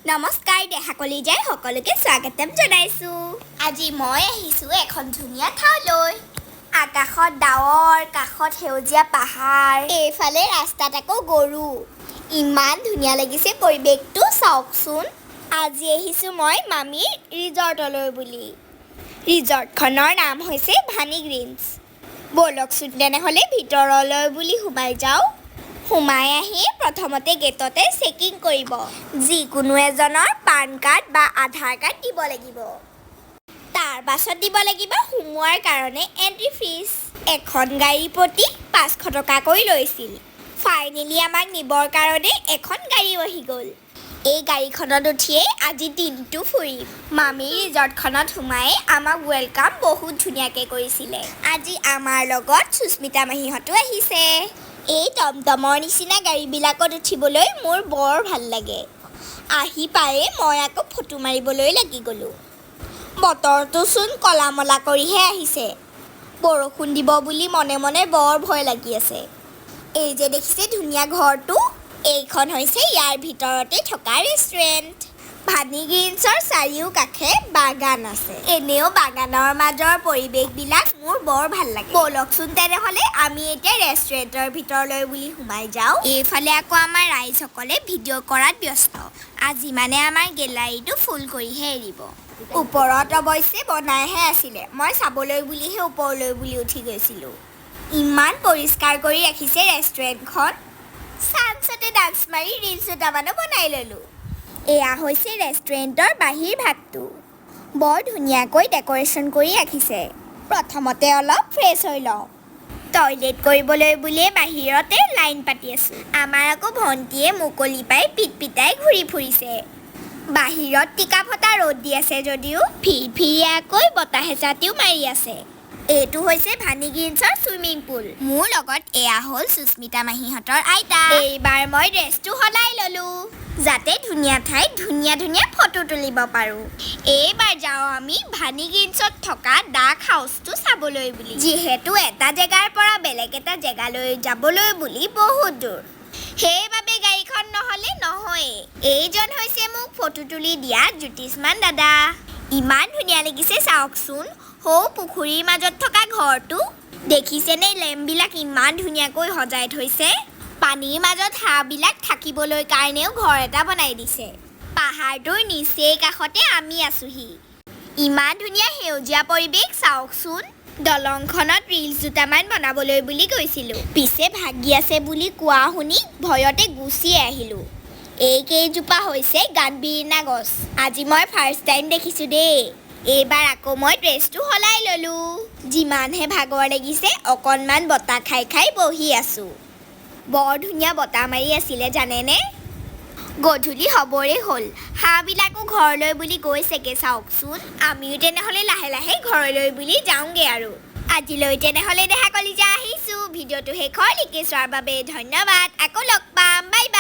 নমস্কাৰ, দেহা কলিজাই সকলোকে স্বাগতম জনাইছোঁ। আজি মই আহিছোঁ এখন ধুনীয়া ঠাইলৈ। আকাশত ডাৱৰ, কাষত সেউজীয়া পাহাৰ, এইফালে ৰাস্তাত আকৌ গৰু। ইমান ধুনীয়া লাগিছে পৰিৱেশটো, চাওকচোন। আজি আহিছোঁ মই মামীৰ ৰিজৰ্টলৈ বুলি। ৰিজৰ্টখনৰ নাম হৈছে ভানি গ্ৰীণছ। ব'লকচোন তেনেহ'লে ভিতৰলৈ বুলি সোমাই যাওঁ। সোমাই আহি প্ৰথমতে গেটতে চেকিং কৰিব। যিকোনো এজনৰ পান কাৰ্ড বা আধাৰ কাৰ্ড দিব লাগিব। তাৰ পাছত দিব লাগিব সোমোৱাৰ কাৰণে এণ্ট্ৰি ফিজ। এখন গাড়ীৰ প্ৰতি 500 টকাকৈ লৈছিল। ফাইনেলি আমাক নিবৰ কাৰণে এখন গাড়ীও আহি গ'ল। এই গাড়ীখনত উঠিয়েই আজি দিনটো ফুৰিম। মামীৰ ৰিজৰ্টখনত সোমাই আমাক welcome বহুত ধুনীয়াকৈ কৰিছিলে। আজি আমাৰ লগত সুস্মিতা মাহীহঁতো আহিছে। এই টমটমৰ নিচিনা গাড়ীবিলাকত উঠিবলৈ মোৰ বৰ ভাল লাগে। আহি পায়ে মই আকৌ ফটো মাৰিবলৈ লাগি গ'লোঁ। বতৰটোচোন কলা মলা কৰিহে আহিছে। বৰষুণ দিব বুলি মনে মনে বৰ ভয় লাগি আছে। এই যে দেখিছে ধুনীয়া ঘৰটো, এইখন হৈছে ইয়াৰ ভিতৰতে থকা ৰেষ্টুৰেণ্ট। ভানি গ্ৰীণছৰ চাৰিও কাষে বাগান আছে। এনেও বাগানৰ মাজৰ পৰিৱেশবিলাক মোৰ বৰ ভাল লাগে। ব'লকচোন তেনেহ'লে আমি এতিয়া ৰেষ্টুৰেণ্টৰ ভিতৰলৈ বুলি সোমাই যাওঁ। এইফালে আকৌ আমাৰ ৰাইজসকলে ভিডিঅ' কৰাত ব্যস্ত। আজি মানে আমাৰ গেলাৰীটো ফুল কৰিহে এৰিব। ওপৰত অৱশ্যে বনাইহে আছিলে, মই চাবলৈ বুলিহে ওপৰলৈ বুলি উঠি গৈছিলোঁ। ইমান পৰিষ্কাৰ কৰি ৰাখিছে ৰেষ্টুৰেণ্টখন। চান্সতে ডান্স মাৰি ৰিলচ দুটামানো বনাই ল'লোঁ। এয়া হৈছে ৰেষ্টুৰেণ্টৰ বাহিৰ ভাগটো। বৰ ধুনীয়াকৈ ডেক'ৰেশ্যন কৰি ৰাখিছে। প্ৰথমতে অলপ ফ্ৰেছ হৈ লওঁ। টয়লেট কৰিবলৈ বুলিয়ে বাহিৰতে লাইন পাতি আছোঁ। আমাৰ আকৌ ভণ্টিয়ে মুকলি পাই পিট পিটাই ঘূৰি ফুৰিছে। বাহিৰত টিকা ফটা ৰ'দ দি আছে যদিও ফিৰফিৰিয়াকৈ বতাহ এচাটিও মাৰি আছে। এইটো হৈছে ভানি গ্ৰীণছৰ চুইমিং পুল। মোৰ লগত এয়া হ'ল সুস্মিতা মাহীহঁতৰ আইতা। এইবাৰ মই ড্ৰেছটো সলাই ল'লো, যাতে ধুনীয়া ঠাইত ধুনীয়া ধুনীয়া ফটো তুলিব পাৰোঁ। এইবাৰ যাওঁ আমি ভানি গ্ৰীণছত থকা ডাক হাউচটো চাবলৈ বুলি। যিহেতু এটা জেগাৰ পৰা বেলেগ এটা জেগালৈ যাবলৈ বুলি বহুত দূৰ, সেইবাবে গাড়ীখন নহ'লে নহয়েই। এইজন হৈছে মোক ফটো তুলি দিয়া জ্যোতিষ্মান দাদা। ইমান ধুনীয়া লাগিছে, চাওকচোন। সৌ পুখুৰীৰ মাজত থকা ঘৰটো দেখিছেনে? লেম্পবিলাক ইমান ধুনীয়াকৈ সজাই থৈছে। পানীৰ মাজত হাঁহবিলাক থাকিবলৈ কাৰণেও ঘৰ এটা বনাই দিছে। পাহাৰটোৰ নিচেই কাষতে আমি আছোহি। ইমান ধুনীয়া সেউজীয়া পৰিৱেশ, চাওকচোন। দলংখনত ৰিলচ দুটামান বনাবলৈ বুলি গৈছিলোঁ, পিছে ভাগি আছে বুলি কোৱা শুনি ভয়তে গুচিয়ে আহিলোঁ। এইকেইজোপা হৈছে গানবিৰিণা গছ। আজি মই ফাৰ্ষ্ট টাইম দেখিছোঁ দেই। এইবাৰ আকৌ মই ড্ৰেছটো সলাই ল'লোঁ। যিমানহে ভাগৰ লাগিছে, অকণমান বতাহ খাই খাই বহি আছোঁ। বৰ ধুনীয়া বতাহ মাৰি আছিলে, জানেনে? গধূলি হ'বৰে হ'ল। হাঁহবিলাকো ঘৰলৈ বুলি গৈছেগে, চাওকচোন। আমিও তেনেহ'লে লাহে লাহে ঘৰলৈ বুলি যাওঁগে আৰু। আজিলৈ তেনেহ'লে দেহা কলিজা আহিছোঁ। ভিডিঅ'টো শেষৰলৈকে চোৱাৰ বাবে ধন্যবাদ। আকৌ লগ পাম। Bye bye.